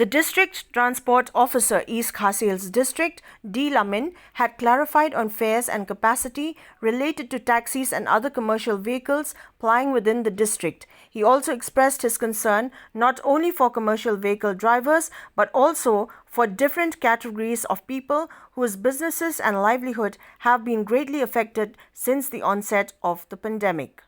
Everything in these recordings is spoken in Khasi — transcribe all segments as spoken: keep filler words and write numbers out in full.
The District Transport Officer, East Khasi Hills District, D Lamin, had clarified on fares and capacity related to taxis and other commercial vehicles plying within the district. He also expressed his concern not only for commercial vehicle drivers but also for different categories of people whose businesses and livelihood have been greatly affected since the onset of the pandemic.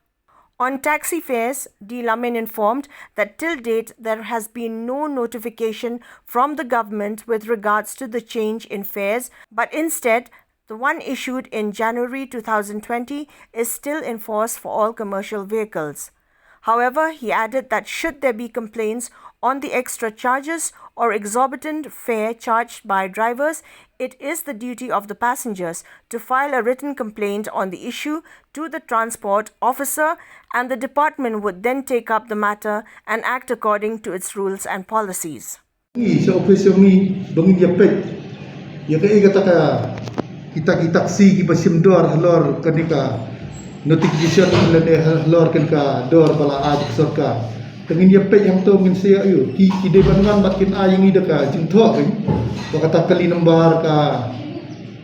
On taxi fares, D Lamin informed that till date there has been no notification from the government with regards to the change in fares, but instead, the one issued in January two thousand twenty is still in force for all commercial vehicles. However, he added that should there be complaints on the extra charges or exorbitant fare charged by drivers, it is the duty of the passengers to file a written complaint on the issue to the transport officer, and the department would then take up the matter and act according to its rules and policies. Ngi sa office ngi ba ngin ïa peit ïa kaei kata ka kita ki taxi kiba shim dor halor kane ka notification lane halor kane ka dor ba la ai da ka sorkar. Te ngin ïa peit hangto ngin sa ïa ïoh ki, ki dei ban wan bad kin ai ïa ngi da ka jingthoh kan ba kata kali nambar ka,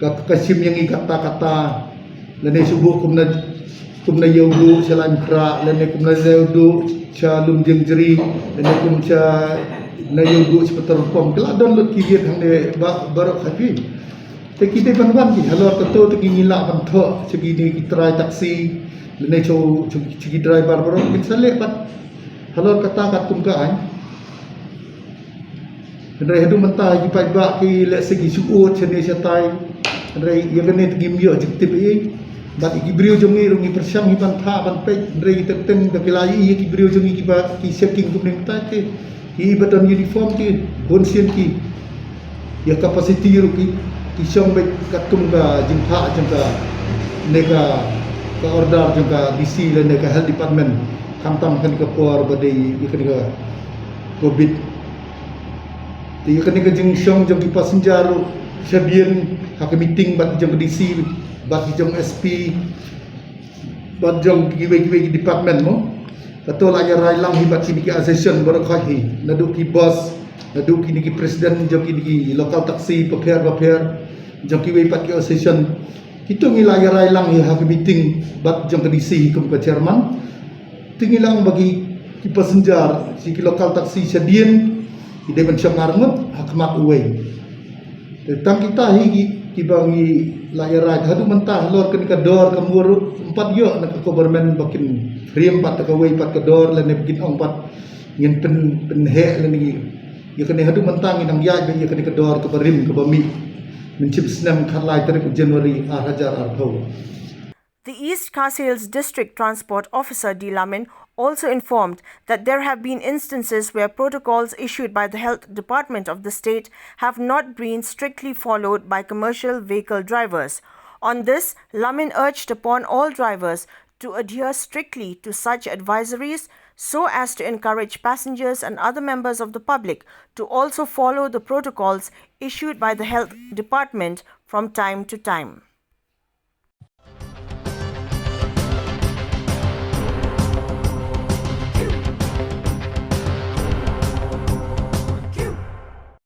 ka, ka shim ïa ngi kata kata. Lane shu buh kumna, kumna ïa u duh sha Laitumkhrah, lane kumna ïa u duh sha Lumdiengjri, lane kum sha na ïa u duh sha Paterpom. Ki la don lut ki ïit hangne ba, baroh kawei. Te ki dei ban wan ki halor kato te ki ngi lah ban thoh sha kine ki trai taxi, lane sha, sha, sha ki driver baroh kin sa leh bad halor kata katkum ka aiñ. Hynrei haduh mynta ki paidbah ki lehse ki shu ud shane shatai. Hynrei ïa kane te ngim ïoh jingtip ei. Bad ïa ki briew jong ngi ruh ngi pyrshang hi ban thah ban peit, hynrei ki teng teng da ki la ïohi ïa ki briew jong ngi kiba ki checking kumne mynta te ki ba don uniform ki bun sien ki. Ïa capacity ruh ki, ki shong beit katkum ka jingthah jong kane ka, ka order jong ka D C lane ka health department. Khamtam kane ka por ba dei ïa kane ka covid. Te ïa kane ka jingshong jong ki passenger ruh shadien ha ka meeting bad jong ka D C bad jong S P bad jong kiwei kiwei ki department mo. Kato la ïa rai lang hi bad kine ki association baroh kawei hi, naduh ki boss, naduh kine ki president jong kine ki local taxi bapher bapher, jong kiwei pat ki association. Kito ngi la ïa rai lang hi ha ka meeting bad jong ka D C hi kum ka chairman. Te ngi la ong ba ki, ki passenger sha ki local taxi shadien ki dei ban shong arngut ha khmat uwei. Te tang kita hi ki, kiba ngi la ïa rai. Haduh mynta halor kane ka dor ka mur ruh ym pat ïoh na ka government ba kin rim pat kawei pat ka dor lane ba kin ong pat ngin pyn, pynheh lane ngi. Ïa kane haduh mynta ngi nang ïaid beit ïa kane ka dor kaba rim kaba mih. Mynshem snem khatlai tarik January ar hajar arphew. The East Khasi Hills District Transport Officer D Lamin also informed that there have been instances where protocols issued by the Health Department of the state have not been strictly followed by commercial vehicle drivers. On this, Lamin urged upon all drivers to adhere strictly to such advisories so as to encourage passengers and other members of the public to also follow the protocols issued by the Health Department from time to time.